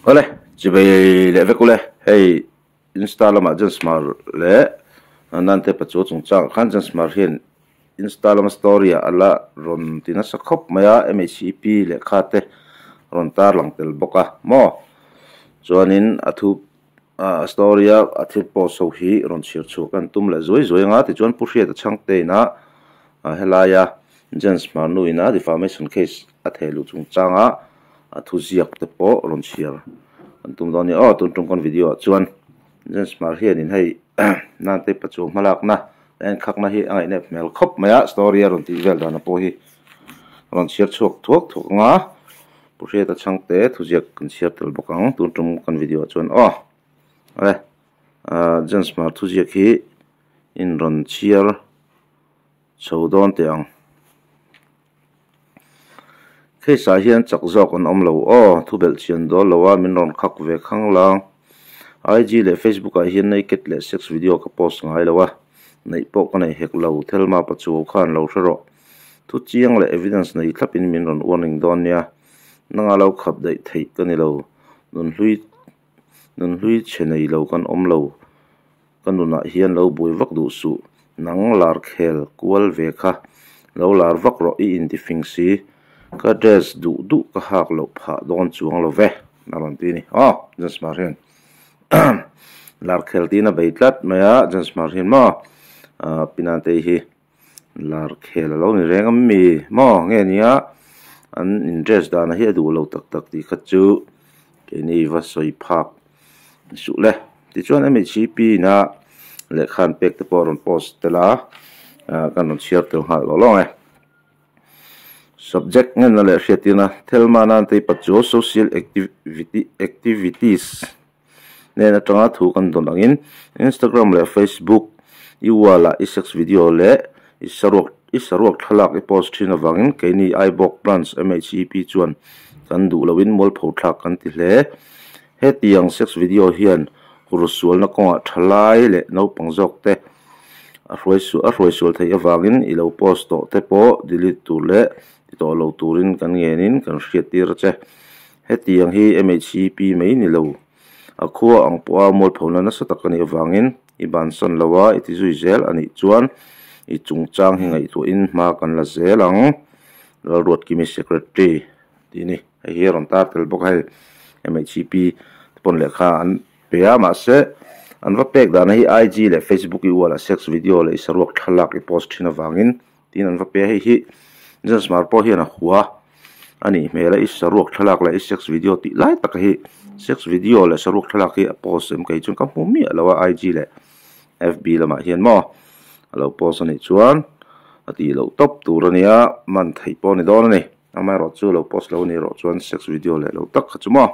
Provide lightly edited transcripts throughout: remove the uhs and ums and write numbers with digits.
Awle, chivei leh vek ule, hei Insta lamah Jansmar leh Nante Pachuau chungchangah khan Jansmar hian Insta lama story ah a la rawn ti nasa khawp mai a, MHEP lehkha te rawn tarlang tel bawk a maw? Chuanin a thu a story a a thil post ho hi rawn chhiar chhuak an tum leh zuai zuai anga tichuan Pu Hriata Chhangte ina helaia Jansmar nu ina defamation case a theh luh chungchanga a thu ziak te pawh rawn chhiar an tum dawn a ni aw tun tum kan video ah chuan James Hmar hianin hei Nante Pachuau hmalakna a enkhakna hi a ngaihnep hmel khawp mai a story a rawn tih vel dan pawh hi rawn chhiar chhuak thuak thuak anga Pu Hriata Chhangte thuziak kan chhiar tel bawk ang tun tum kan video ah chuan aw awle James Hmar thuziak hi in rawn chhiar chho dawn teh ang. Case ah hian chak zawk an awm lo aw, thu belh chian dawl lo a min rawn khak ve khang lang. IG leh Facebook ah hian naked leh sex video ka post ngai lo a, neih pawh ka nei hek lo, Thelma Pachuau khan lo hre rawh. Thu chiang leh evidence nei thlap in min rawn warning dawn nia, nanga lo khap daih theih ka ni lo, nunhlui nunhlui chhe nei lo kan awm lo. Ka nunah hian lo buai vak duh suh, nang lar khel kual ve kha, lo lar vak rawh i inti fing si, ka dress duh duh ka hak loh phah dawn chuang lo ve, a rawn ti a ni. Aw, James Hmar hian lar khel tiin a bei tlat mai a, James Hmar hian maw Pinantei hi lar khel a lo ni reng a mi maw nge nia an in dress dana hi a duh lo tak tak tih kha chu keini va sawi phak suh le tichuan mhep ina lehkha an pek te pawh a rawn post tel a ah kan rawn chhiar tel nghal lawk lawk e subject ngenna leh hriattirna Thelma nan te Pachuau social activity activities hnen atanga thu kan dawn angin Instagram leh Facebook i wall ah i sex video leh i saruak i saruak thlalak i post thin avangin keini Aibawk Branch MHEP chuan kan duh loin mualpho thlak kan ti hle. Hetiang sex video hian hursualna kawngah thalai leh naupang zawk te a hruai a hruai sual theih avangin i lo post tawh te pawh delete tur leh ti tawh lo turin kan ngenin kan hriattir a che. Hetiang hi MHCP mai ni lo, a khua ang pawha mualphona nasa tak a nih avangin i bansan lo a, i ti zui zel a nih chuan i chungchang hi ngaihtuahin hma kan la zel ang, Lalruatkimi Secretary tih a ni. Hei hi a rawn tar tel bawk a, hei MHCP te pawn lehkha an pe a, mahse an va pek dana hi IG leh Facebook i ualah sex video leh i saruak thlalak i post thin avangin Tin an va pe a, hei hi James Hmar pawh hian a hua a nih hmel a, i saruak thlalak leh i sex video tih lai tak hi sex video leh saruak thlalak hi a post em kei chuan ka hmu miah lo a IG leh FB lamah hian maw a lo post a nih chuan a tih loh tawp tur a nia man theih pawh a ni dawn a ni amaherawh chu lo post lo a nih erawh chuan sex video leh lo tak kha chu maw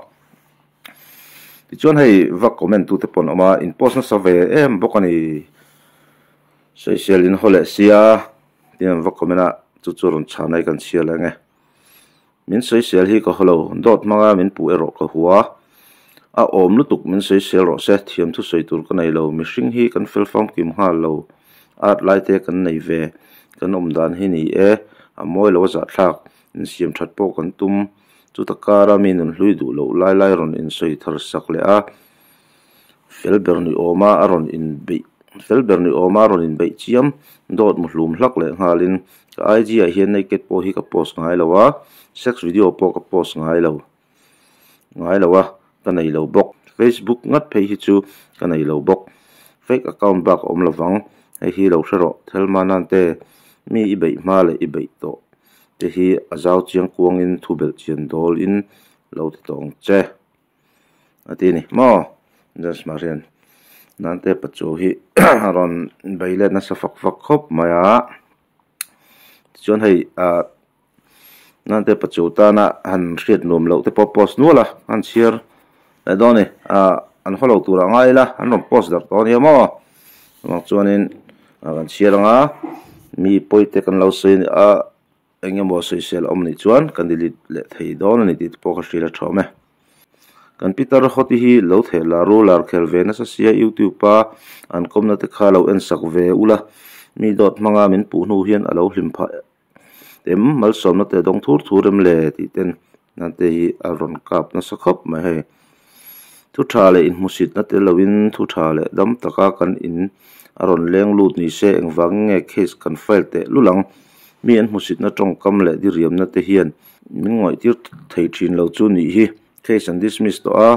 tichuan hei va comment tute pawh an awm a in post nasa ve em bawk a ni. Sawisel in haw leh sia tin an va comment a chu chu rawn chhan a i kan chhiar leh nge. Min sawisel hi ka haw lo, dawt hmanga min puh erawh ka hua. A awm lutuk min sawisel rawh se, thiam thu sawi tur ka nei lo, mihring hi kan fel famkim nghal lo, art lai te kan nei ve, kan awm dan hi ni e, a mawi lo a zahthlak, insiam that pawh kan tum, chuta kara mi nunhlui duh loh lai lai rawn insawi thar sak leh a. Fel ber ni awma a rawn inbeih fel ber ni awma a rawn inbeih chiam dawt mu hlum hlak leh nghalin ka IG ah hian naked pawh hi ka post ngai lo a sex video pawh ka post ngai lo ngai lo a ka nei lo bawk facebook ngat phei hi chu ka nei lo bawk fake account bak a awm lovang hei hi lo hre rawh Thelma nan te mi i beih hma leh i beih tawh te hi a zau chiang kuangin thu belh chian dawl in lo ti tawh ang che. A ti a ni maw James Hmar hian Nante Pachuau hi a rawn bei let nasa fak fak khawp mai a tichuan hei ah Nante Pachuau tana han hriat nuam loh te pawh post nual a an chhiar leh dawn a ni ah an haw lo tur ah ngai ila an rawn post darh tawh a nia maw chuvang chuanin kan chhiar anga mi pawi te kan lo sawi a. Eng emaw sawisel a awm nih chuan kan delete leh thei dawn a ni tih te pawh ka hrilh a tha awm e. Kan Peter Hoti hi lo theh la ruler khel ve nasa sia YouTube a an kawmna te kha lo en sak ve ula mi dawt hmanga min puh hnu hian a lo hlim phah em malsawmna te dawng thur thur em le tih ten nante hi a rawn kap nasa khawp mai hei. Thu tha leh inhmusitna tel loin thu tha leh dam taka kan in a rawn leng lut ni se engvangin nge case kan file teh lul ang? Mi an hmusitna tawngkam leh diriamna te hian min ngawihtir thei thin lo chu nih hi. Case an dismiss tawh a,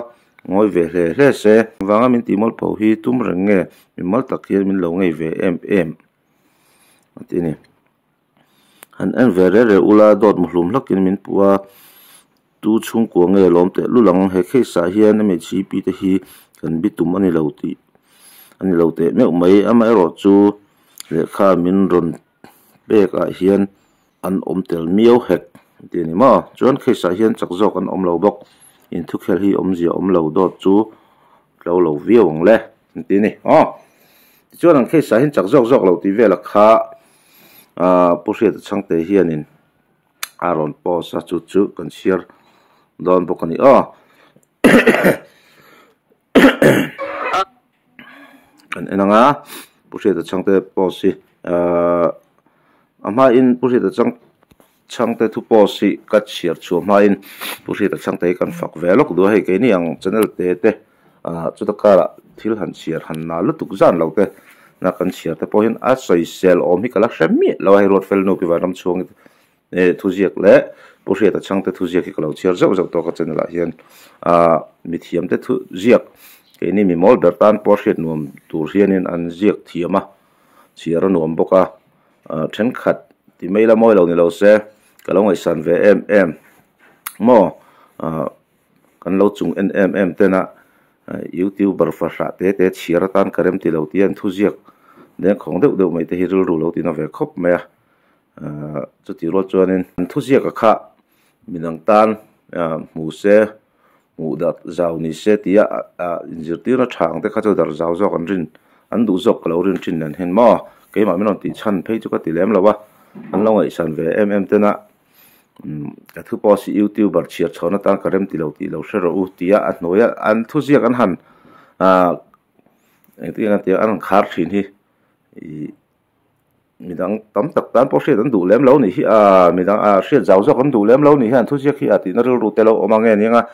ngawi ve hle hle se. Engvanga min tihmawlpho hi tum reng nge mimal tak hian min lo ngei ve em em a ti a ni. Han en ve reh reh ula dawt muhlum hlakin min puh a, tu chhungkua nge lawm teh lul ang? He case ah hian MHCP te hi kan bitum a ni lo tih a ni lo teh meuh mai. Amaherawh chu lehkha min rawn pek ah hian an awm tel miau hek a ti a ni maw? Chuan case ah hian chak zawk an awm lo bawk. Inthukhel hi awmzia awm lo dawt chu tlo lo viau ang le an ti a ni. Aw tichuan an case ah hian chak zawk zawk lo tih vel a kha ah Pu Hriata Chhangte hianin a rawn post a chu chu kan chhiar dawn bawk a ni aw. Kan en ang a Pu Hriata Chhangte post hi ahh a hmain Pu Hriata Chhang Chhangte thu post hi ka chhiar chhuah hmain Pu Hriata Chhangte hi kan fak ve lawk duh a, hei keini ang channel te te ah chuta karah thil han chhiar han na lutuk zan lo te na kan chhiar te pawh hian a sawisel awm hi ka la hre miah lo a, hei Ruatfel nu Pi Vanramchhuangi te thuziak leh Pu Hriata Chhangte thuziak hi ka lo chhiar zauh zauh tawk a channel ah hian ah mithiam te thuziak keini mi mawl ber tan pawh hriat nuam tur hianin an ziak thiam a, chhiar a nuam bawk a. Thenkhat ti mai ila mawi lo ni lo se ka lo ngaihsan ve em em maw kan lo chung en em em tena youtuber fahrah te te chhiar atan ka rem ti lo tih an thuziak dengkhawng deuh deuh mai te hi rilru lo tina ve khawp mai a chutih rual chuanin an thuziak a kha midang tan hmu se hmuh darh zau ni se tia inzirtirna tha ang te kha chu darh zau zawk an rin an duh zawk ka lo rin thin nen hian maw keimah min rawn tih chhan phei chu ka ti lem lo a an lo ngaihsan ve em em tena ka thu pawh si youtuber chhiar chhawn atan ka rem ti lo tih lo hre rawh u tia a hnuaia an thuziak an han ah engtin nge an tih ang an han khar thin hi ih. Midang tam tak tan pawh hriat an duh lem lo nih hi a, midang ah hriat zau zawk an duh lem lo nih hian thuziak hi a tihna rilru te lo awm ang nge nia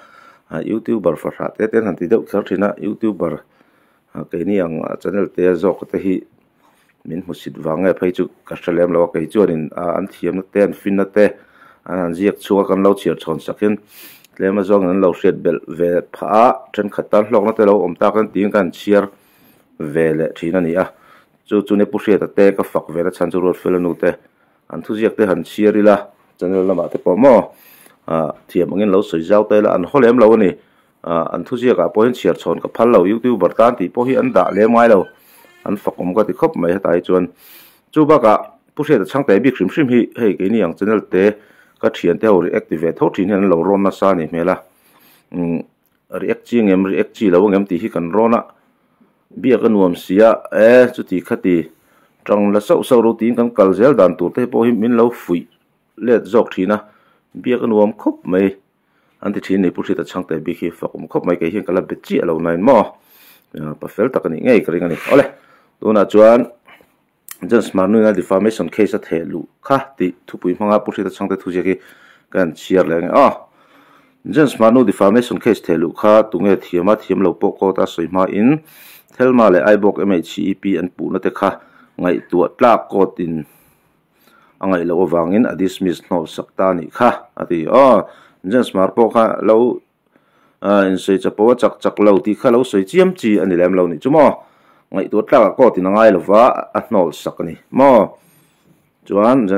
youtuber fahrah te te an han ti deuh kher thin a, youtuber keini ang channel te zawk te hi min hmusit vang nge phei chu ka hre lem lo a, kei chuanin an thiamna te an finna te an han ziak chhuak a kan lo chhiar chhawn sak in tlem azawngin an lo hriat belh ve phah a, thenkhat tan hlawkna te lo awm tak an tiin ka han chhiar ve leh thin a ni a. Chu chu Pu Hriata te ka fak ve na chhan chu Ruatfela nu te an thuziak te han chhiar ila channel lamah te pawh maw ah thiam angin lo sawi zau ta ila an haw lem lo a ni ah an thuziak ah pawh hian chhiar chhawn ka phal lo youtuber tan tih pawh hi an dah lem ngai lo an fak awm ka ti khawp mai hetah hi chuan chu bakah Pu Hriata chhangte bik hrim hrim hi hei keini ang channel te ka thiante ho react ti ve tho thin hian an lo rawn nasa a nih hmel a umm react chi ang em react chi lo ang em tih hi kan rawn a. Biak a nuam si a, e chuti khati tang la sauh sauh ro tiin kan kal zel dan tur te pawh hi min lo fuih let zawk thin a, biak a nuam khawp mai an ti thin a ni Pu Hriata Chhangte bik hi fak awm khawp mai kei hian ka la be chiah lo nain maw pa fel tak a nih ngei ka ring a ni. Awle tunah chuan James Marnuina defamation case a theh luh kha tih thupui hmanga Pu Hriata Chhangte thuziak hi ka han chhiar leh ang e aw. James Marnu defamation case theh luh kha tunge thiam a thiam lo pawh court a sawi hmain Thelma leh Aibawk MHEP an puhna te kha ngaihtuah tlak court in a ngaih loh avangin a dismiss hnawh sak ta anih kha a ti aw. James Mar pawh kha lo Insawi chapo a chak chak lo tih kha lo sawi chiam chi a ni lem lo nih chu maw? Ngaihtuah tlakah court in a ngai lova a hnawl sak a ni maw? Chuan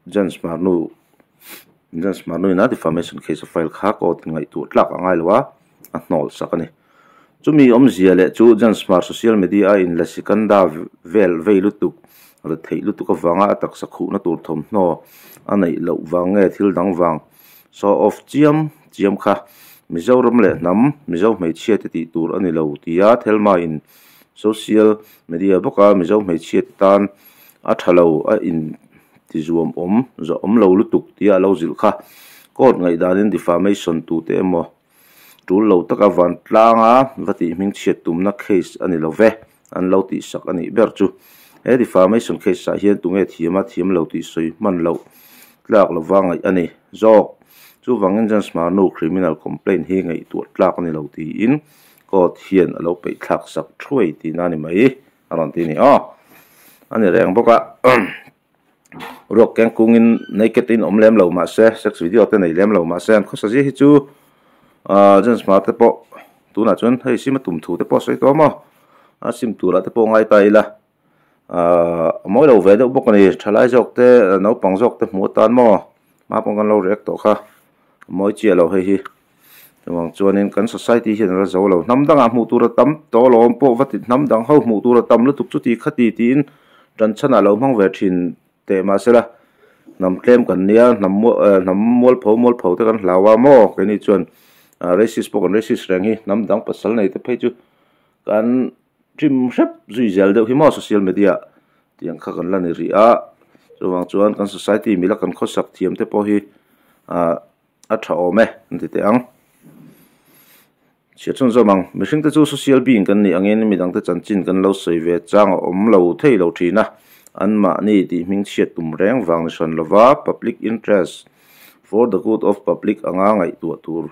James Marnu James Marnu ina defamation case a file kha court in ngaihtuah tlak a ngai lo a, a hnawl sak a ni. Chumi awmzia leh chu James Mar social media a in la sikanda vel vei lutuk retheih lutuk avanga a taksa khuhna tur thawmhnaw a neih loh vang nge thil dang vang Show off chiam chiam kha Mizoram leh hnam Mizo hmeichhia te tih tur a ni lo tia Thelma in social media bawka Mizo hmeichhia te tan a tha lo a in ti zuam awm zawh awm lo lutuk tia a lo zilh kha. Court ngaihdanin defamation tute emaw tul lo taka vantlanga va tih hmingchhiat tumna case a ni lo ve an lo tihsak a nih ber chu. He defamation case ah hian tunge thiam a thiam lo tih sawi hman loh tlak lova ngaih a ni zawk. Chuvangin James Marnu criminal complaint hi ngaihtuah tlak a ni lo tiin. Court hian a lo peih thlak sak thuai tihna a ni mai a rawn ti a ni aw. A ni reng bawk a ruak keng kungin naked in awm lem lo mahse sex video te nei lem lo mahse an khawsa zia hi chu ah James Hmar te pawh tunah chuan hei sim a tum thu te pawh a sawi tawh a maw a sim turah te pawh ngai ta ila ah a mawi lo ve deuh bawk a ni thalai zawk te naupang zawk te hmuh atan maw hma pawh kan lo react tawh kha a mawi chiah lo hei hi. Chuvang chuanin kan society hian a la zo lo. Hnam dangah hmuh tur a tam tawh alawm pawh va ti hnam dang ho hmuh tur a tam lutuk chuti khati tiin tan chhanah lo hmang ve thin teh mahsela hnam tlem kan nia hnam hnam mualpho mualpho te kan hlau a maw keini chuan racist pawh kan racist reng hi hnam dang pasal nei te phei chu kan trim hrep zui zel deuh hi maw social media tiang kha kan la ni rih a chuvang chuan kan society mila kan khawsak thiam te pawh hi ah. A tha awm e, an ti teh ang. Chhiat chhun zawm ang, mihringte chu social being kan nih angin midangte chanchin kan lo sawi ve chang a awm lo thei lo thin a, anmahni tih hming chhiat tum reng vang ni hran lova public interest for the good of public anga ngaihtuah tur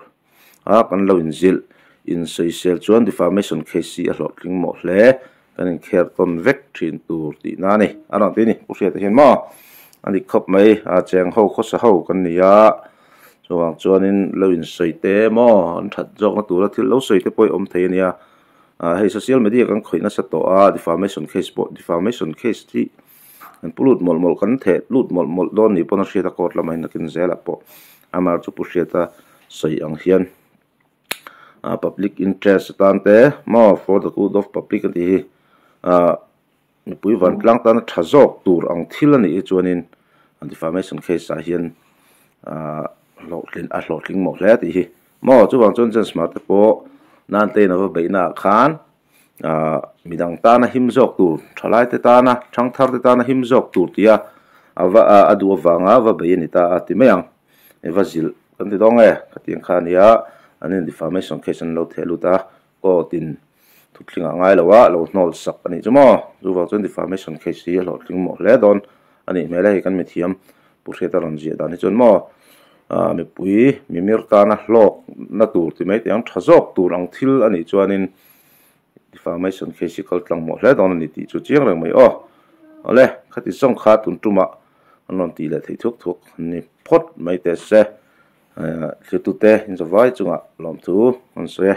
a kan lo inzilh insawisel chuan defamation case hi a hlawhtling mawh hle. Kan inkher tawn vek thin tur tihna a ni. A rawn ti a ni, Pu Hriata hian maw a dik khawp mai, a cheng ho khawsa ho kan ni a, chuvang chuanin lo insawi te maw an that zawkna tura thil lo sawi te pawh hi awm thei a nia. Hei social media kan khawih nasa tawh a, defamation case pawh defamation case hi kan pu lut mawlh mawlh kan theh lut mawlh mawlh dawn ni pawn a hriat a court lamah hian nakin zelah pawh amah chu Pu Hriata sawi ang hian. ah public interest atan te maw for the good of public a tih hi ah mipui vantlang tana tha zawk tur ang thil a nih hi chuanin defamation case ah hian ah hlawhtlin a hlawhtling mawh hle a tih hi maw chuvang chuan James Hmar te pawh nan te in a va beihna ah khan ah midang tana him zawk tur thalai te tana thangthar te tana him zawk tur tia a va a duh avanga va bei a ni ta a ti mai ang. I va zilh kan ti dawng e ka tih ang kha a nia an in defamation case an lo theh lut a court in thuthling ah ngai lo a lo hnawl sak a nih chu maw chuvang chuan defamation case hi a hlawhtling mawh hle dawn a nih hmel a hei kan mithiam Pu Hriata rawn ziah dan hi chuan maw ah mipui mimir tana hlawk na tur ti mai teh ang tha zawk tur ang thil a nih chuanin defamation case hi kal tlang mawh hle dawn a ni tih chu chiang reng mai aw awle khati zawng kha tun tumah an rawn tih leh theih thuak thuak an ni phawt mai teh se thlir tute in zavai chungah lawmthu an sawi e.